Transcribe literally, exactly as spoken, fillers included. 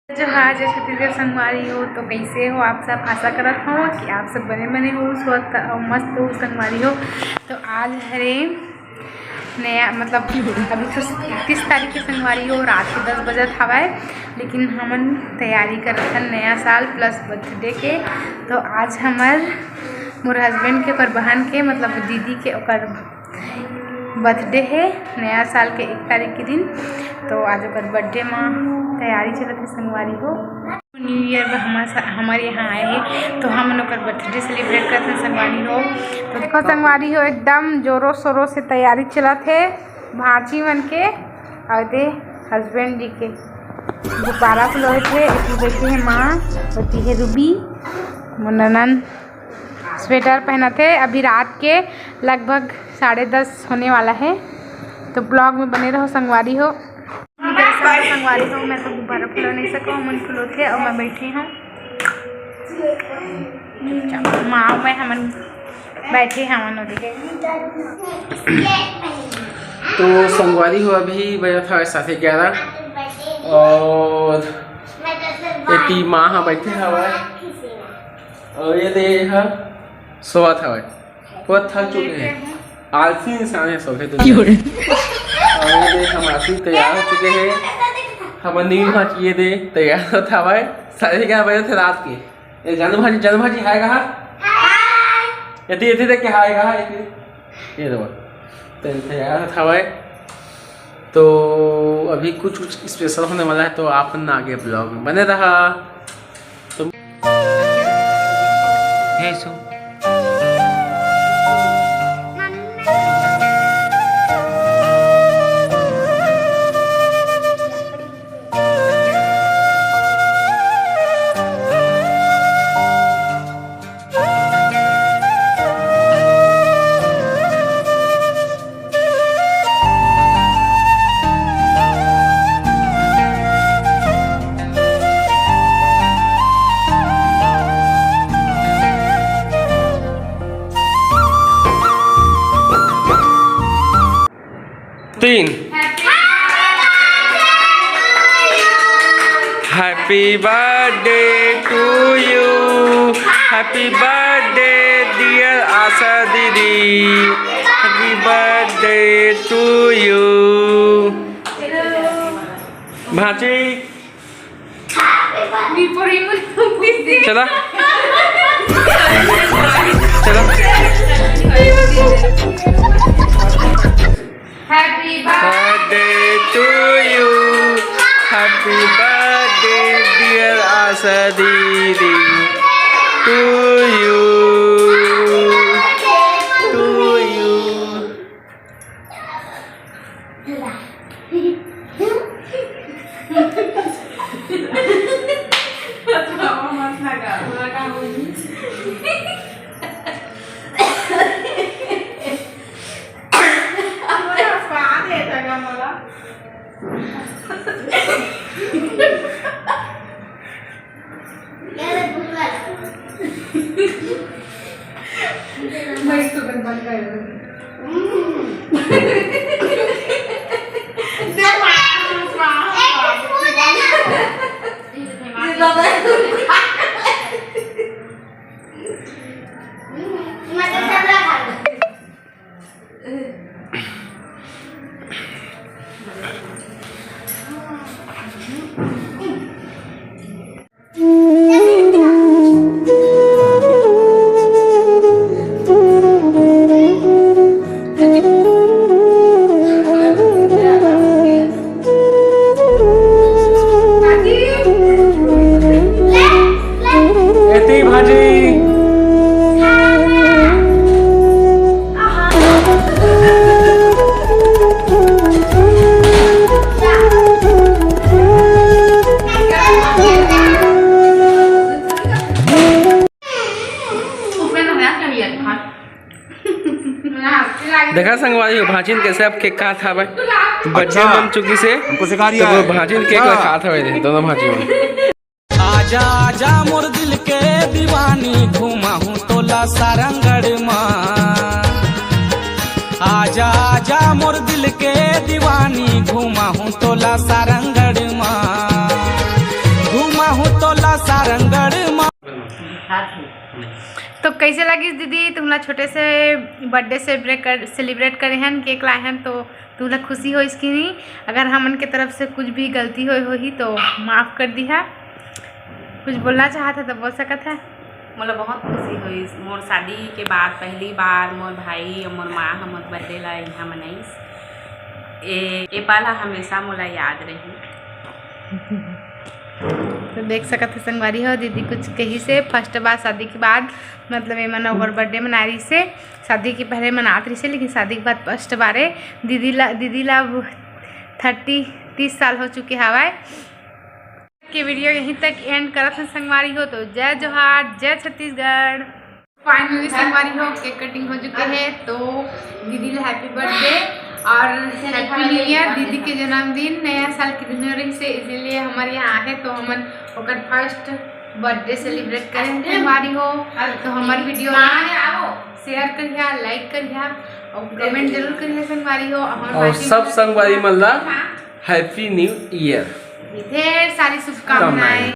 जोहार, जय छत्तीसगढ़ संगवारी हो। तो कैसे हो आप सब? आशा करत हो कि आप सब बने बने हो, स्वस्थ और मस्त हो संगवारी हो। तो आज हरे नया, मतलब, अभी तो तीस तारीख के संगवारी हो, रात के दस बजत हवय, लेकिन हमन तैयारी करत हन नया साल प्लस बर्थडे के। तो आज हमर मोर हस्बैंड के, ओकर बहन के, मतलब दीदी के, ओकर बर्थडे हे नया साल के एक तारीख के दिन। तो आज ओकर बर्थडे म तैयारी चलत हे संगवारी हो। न्यू ईयर बर हमर सा-, हमर यहाँ आए हे, तो हमन ओकर बर्थडे सेलिब्रेट करत हन संगवारी हो। तो देखो संगवारी हो, एकदम जोरों शोरों से तैयारी चलत हे भांची मन के। अउ दे हस्बैंड जी के गुब्बारा फुलावत हे। एती बैठे हे माँ, ओती हे रूबी, मोर ननद स्वेटर पहनत हे। अभी रात के लगभग साढ़े दस होने वाला है, तो ब्लॉग में बने रहो संगवारी हो। संगवारी हो, मैं तो गुब्बारा फुला नहीं सकूँ, हमन फुलोथे और मैं बैठी हूँ चुपचाप। माँ मैं हमन बैठे हवन ओदे। तो संगवारी हो, अभी बजत हवय साढ़े ग्यारह और एती माँ ह बैठे हवय और ये दे ह सोवत हवय। पूरा थक चुके हैं, आलसी इंसान है सब है दुनिया में। और ये दे हम आलसी तैयार हो चुके हैं। हमर नील भांची ये दे तैयार होत हवय। साढ़े ग्यारह बजे थे रात के। ये जानू भांची, जानू भांची हाय कहा? एती, एती देख के हाय कहा? एती। ये दो। तो तैयार होत हवय। तो अभी कुछ, कुछ स्पेशल होने वाला है, तो आप मन आगे ब्लॉग में बने रहा। तो हे सु तीन। Happy birthday to you, happy birthday dear आशा दीदी, happy birthday to you। Bhanchi चला। चला। Happy birthday to you, happy birthday dear आशा दीदी, to you, to you। एती भांची। देखा संगवारी हो, भांचिन कैसे अब केक खात हवय। बर्थडे अच्छा। बन चुकी से। हमको सिखा तो रिया वो है। भांचिन केक हाँ। ला खात हवय रे, दोनों भांची मन। आजा आजा मोर दिल के दीवानी, घुमाहूँ तोला सारंगढ़ मा। आजा आजा मोर दिल के दीवानी, घुमाहूँ तोला सारंगढ़ मा। सारंगढ़ मा तो कैसे लगिस दीदी, तुमला छोटे से बर्थडे सेलिब्रेट कर सेलिब्रेट करे हन, केक लाए हन, तो तुमला खुशी होइस कि नहीं? अगर हमन के तरफ से कुछ भी गलती होए होही तो माफ़ कर दिहा। कुछ बोलना चाहत है तो बोल सकत है। मोला बहुत खुशी होइस। मोर शादी के बाद पहली बार मोर भाई और मोर माँ ह मोर बर्थडे ला यहाँ मनाइस। ए, ए पल ह हमेशा मोला याद रही। तो देख सकत है संगवारी हो, दीदी कुछ कहिस हे फर्स्ट बार शादी के बाद, मतलब एमन ओकर बर्थडे मना रहिस हे। शादी के पहले मनात रहिस हे, लेकिन शादी के बाद फर्स्ट बार हे। दीदी ला दीदी ला थर्टी तीस साल हो चुके हवय। के वीडियो यहीं तक एंड करत हन संगवारी हो। तो जय जोहार, जय छत्तीसगढ़। फाइनली संगवारी हो, केक कटिंग हो चुके हे, तो दीदी ला हैप्पी बर्थडे और हैप्पी न्यू ईयर। दीदी के जन्मदिन नया साल के दिन रहिस हे, इसीलिए हमर यहाँ आहे, तो हमन ओकर फर्स्ट बर्थडे सेलिब्रेट करे हन संगवारी हो। तो हमर वीडियो शेयर करिहा, लाइक करिहा और कमेंट जरूर करिहा संगवारी हो। हमर और बाकी सब संगवारी मन ला हैप्पी न्यू ईयर। ढेर सारी शुभकामनाएं।